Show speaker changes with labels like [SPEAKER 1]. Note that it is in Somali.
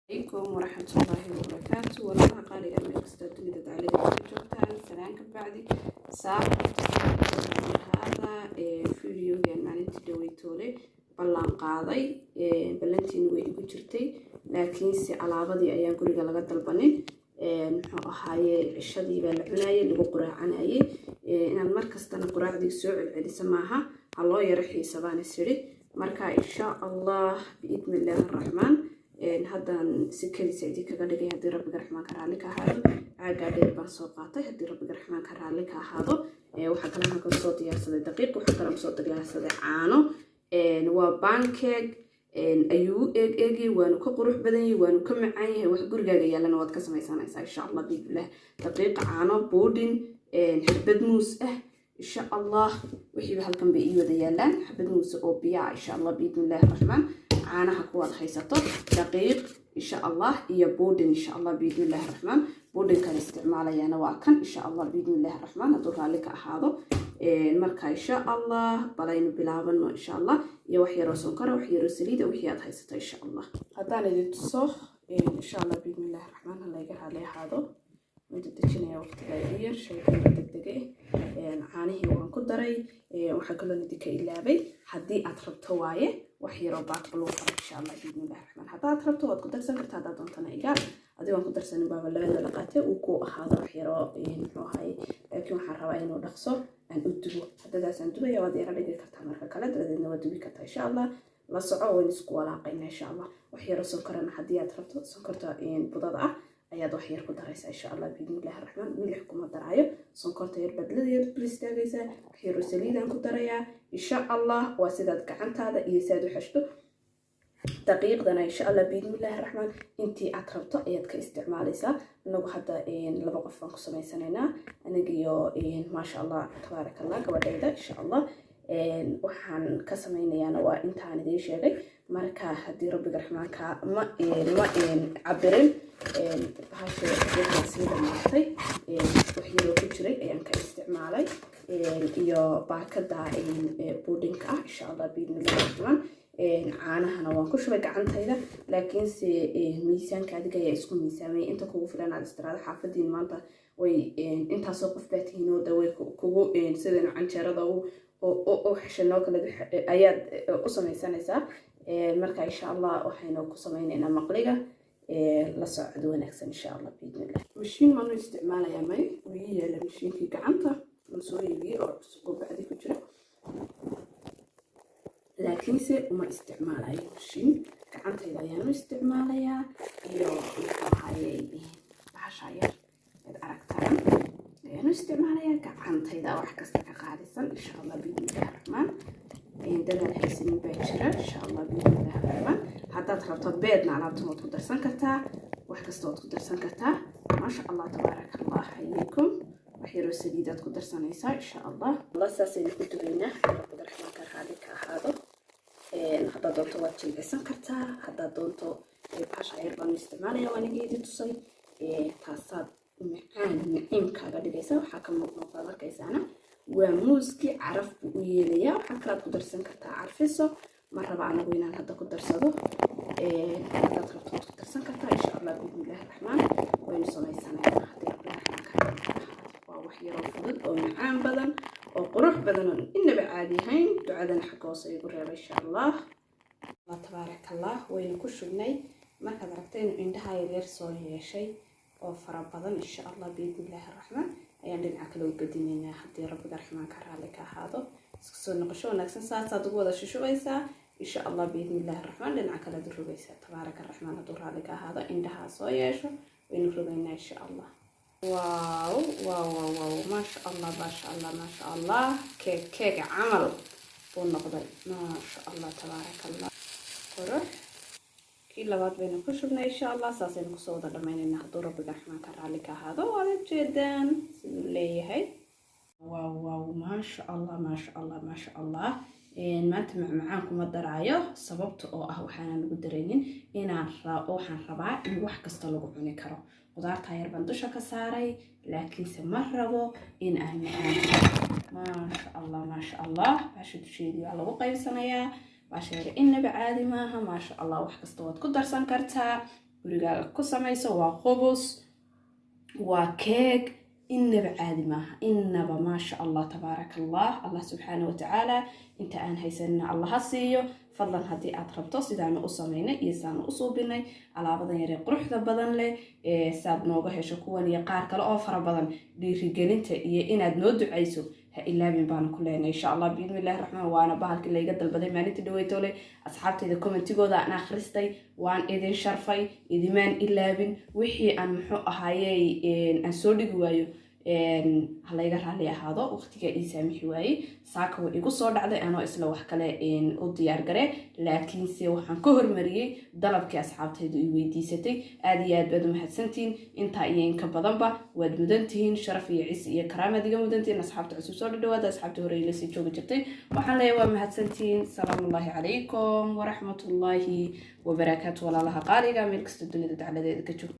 [SPEAKER 1] Calaykum waraxmatullaahi wabarakaatu. Walaalaha qaaliga, meel kasta dunida dacalada ka joogtaan, salaan ka bacdi. Saacada videogan maalintii dhaweytoole ballan qaaday, ballantiina way igu jirtay, laakiinse alaabadii ayaan guriga laga dalbanin. Muxuu ahaaye, cishadii baa la cunayay, lagu quraacanayay. Inaad mar kastana quraacdii soo celcelisa maaha, ha loo yaro xiisabaan isiri. Marka insha Allah, biidni illaahi araxmaan, haddaan si kedisa idinkaga dhigay, haddii Rabbiga Raxmaanka raalli ka ahaado. Caagaa dheer baan soo qaatay, haddii Rabbiga Raxmaanka raalli ka ahaado. Waxaa kale halkan soo diyaarsaday daqiiq, waxaa kale soo diyaarsaday caano. Waa pancake ayuu u eeg eegay, waanu ka qurux badan yahay, waanu ka macaan yahay. Wax gurigaaga yaalana waad ka samaysanaysaa insha Allah biidnillah. Daqiiq, caano, pudding, xabad muus ah insha Allah. Wixiiba halkan bay ii wada yaalaan, xabad muuse oo biyaa insha Allah biidnillahi raxmaan. Caanaha kuwaad haysato, daqiiq insha Allah, iyo pudding insha Allah biidnillahi raxmaan. Puddingkan isticmaalayaana waa kan insha Allah biidnillahi raxmaan, hadduu raalli ka ahaado. Marka insha Allah balaynu bilaabano insha Allah. Iyo wax yaroo sonkora, wax yaroo saliida, wixii aad haysato insha Allah. Haddaan idin tuso insha Allah biidnillahi raxmaan, ha layga raalli ahaado, waan dedejinaya, waqtiga igu yar, shaygan degdege. Caanihii waan ku daray. Waxaa kaloo idinka ilaabay, haddii aad rabto waaye, wax yaroo baak blue fara insha Allah biidnillahi raxmaan. Haddaad rabto waad ku darsan kartaa, haddaad doontana igaar adigoon ku darsanin baaba labada la qaatay uu ku ahaado wax yaroo, muxuu ahaye. Laakiin waxaan rabaa inuu dhaqso aan u dubo. Haddadaasaan dubaya, waad yaro dhigi kartaa marka kale, dabadeedna waad dubi kartaa insha Allah. La soco, waynu isku walaaqayna insha Allah. Wax yaroo sonkorana haddii aad rabto, sonkorta budada ah ayaad wax yar ku daraysaa insha Allah biidnillahi raxmaan. Milix kuma daraayo, sonkorta yar badlada yar dul istaagaysaa. Wax yaroo saliidaan ku darayaa insha Allah. Waa sidaad gacantaada iyo siaad u xeshto. Daqiiqdana insha Allah biidnillaahi raxmaan intii aad rabto ayaad ka isticmaalaysaa. Inagu hadda laba qof baan ku samaysanaynaa, aniga iyo, maasha Allah, tabaaraka Allah, gabadhayda insha Allah. Waxaan ka samaynayaana waa intaan idiin sheegay. Marka haddii Rabbiga Raxmaanka ma cabirin, bahasha waxaa sii dhamaatay, wax yaroo ku jiray ayaan ka isticmaalay, iyo baakada puddingka ah insha Allah biidnillahi raxmaan. Caanahana waan ku shubay gacantayda, laakiinse miisaanka adiga ayaa isku miisaamay inta kugu filan aad istiraado. Xaafadiin maanta way intaasoo qof baa tihiin oo way kugu sidan canjeerada u xeshanoo kale ayaad u samaysanaysaa. Marka insha Allah waxaynu ku samaynaynaa maqliga. La socod wanaagsan insha Allah biidnillah. Mashiin maanu isticmaalayaa? May, wuu ii yaala mashiinkii gacanta aan soo iibiyey oo cusub oo bacdi ku jira, laakiinse uma isticmaalayo mashiin. Gacantayda ayaan u isticmaalayaa iyo, muxuu ahayey, bahasha yar aad aragtaan ayaan u isticmaalayaa. Gacantayda wax kasta ka qaadisan insha Allah biidnillahi raxmaan. Dadaal haysanin baa jira insha Allah biidnillahi raxmaan. Haddaad rabto beedna alaabtan waad ku darsan kartaa, wax kasta waad ku darsan kartaa. Maasha Allah, tabaaraka Allah, xayiikum. Wax yaroo saliidaad ku darsanaysaa insha Allah. Allah saasaynu ku dubaynaa, Rabbiga Raxmaanka raali ka ahaado. Haddaad doonto waad jilcisan kartaa, haddaad doonto bahasha yar baanu isticmaalaya, waan igeedi tusay. Taasaad macaan naciim kaaga dhigaysa. Waxaa ka muuqmuuqaad arkaysaana waa muuskii, caraf buu u yeelayaa. Waxaa kalaad ku darsan kartaa carfiso. Ma raba anagu inaan hadda ku darsado. Haddaad rabto waad ku darsan kartaa insha Allah biidnillahi raxmaan. Waynu samaysanaynaa haddii Rabbiga Raxmaanka raali ka ahaado. Waa wax yaroo fudud oo macaan badan oo qurux badan oon inaba caadi ahayn. Ducadana xagga hoose igu reeba insha Allah. Tabaaraka Allah, waynu ku shubnay. Markaad aragta inuu indhaha yaryar soo yeeshay oo fara badan insha Allah biidnillaahi raxmaan, ayaan dhinaca kale u gedinaynaa, haddii Rabbiga Raxmaanka raalli ka ahaado. Isku soo noqosho wanaagsan. Saasaad ugu wada shushubaysaa insha Allah biidnillaahi raxmaan. Dhinaca kalead u rogaysaa, tabaaraka raxmaan, hadduu raalli ka ahaado. Indhaha soo yeesho, waynu rogaynaa insha Allah. Wow wow wow wow, maasha Allah, maasha Allah, maasha Allah. Keeg keega camal buu noqday, maasha Allah, tabaaraka Allah, qurux. Kii labaad baynu ku shubnay insha Allah. Saasaynu kusoo wada dhamaynaynaa, hadduu Rabbiga Raxmaanka raalli ka ahaado. Waad ujeedaan siduu leeyahay. Wow wow, maasha Allah, maasha Allah, maasha Allah. Maanta macmacaan kuma daraayo, sababta oo ah waxaanan ugu daraynin inaan waxaan rabaa in wax kasta lagu cuni karo. Qudaarta yar baan dusha ka saaray, laakiinse ma rabo in aan macaan. Maasha Allah, maasha Allah. Baasha dusheedii waa lagu qaybsanayaa. Baasha yar inaba caadi maaha, maasha Allah. Wax kasta waad ku darsan kartaa. Gurigaaga ku samayso. Waa qubus, waa keeg inaba caadi maaha, inaba. Maasha Allah, tabaaraka Allah. Allah subxaana watacaala inta aan haysanina Allah ha siiyo. Fadlan, haddii aad rabto sidaanu u samaynay iyo sidaanu u suubinay alaabadan yaree quruxda badan leh, saad nooga hesho kuwan iyo qaar kale oo fara badan, dhiirigelinta iyo inaad noo ducayso ha ilaabin baanu ku leenahay, insha Allah, biidni illahi raxmaan. Waana bahalkii layga dalbaday maalinta dhaweytoole. Asxaabtayda commentigooda aan akhristay, waan idin sharfay, idimaan ilaabin. Wixii aan, muxuu ahaayey, aan soo dhigi waayo, halayga raalli ahaado. Waqtigaa ii saamixi waayey. Saaka way igu soo dhacday anoo isla wax kale u diyaar gare, laakiinse waxaan ka hormariyey dalabkii asxaabtaydu i weydiisatay. Aad iyo aad baad umahadsantihiin. Intaa iyo inka badanba waad mudantihiin. Sharaf iyo cis iyo karaamaad iga mudantihiin. Asxaabta cusub, soo dhadhawaada. Asxaabta hore ila sii joogi jirtay, waxaan leeyahay waa mahadsantihiin. Salaamullaahi calaykum waraxmatullaahi wabarakaatu. Walaalaha qaaliga, meel kasta dunida dacladeeda ka joogta.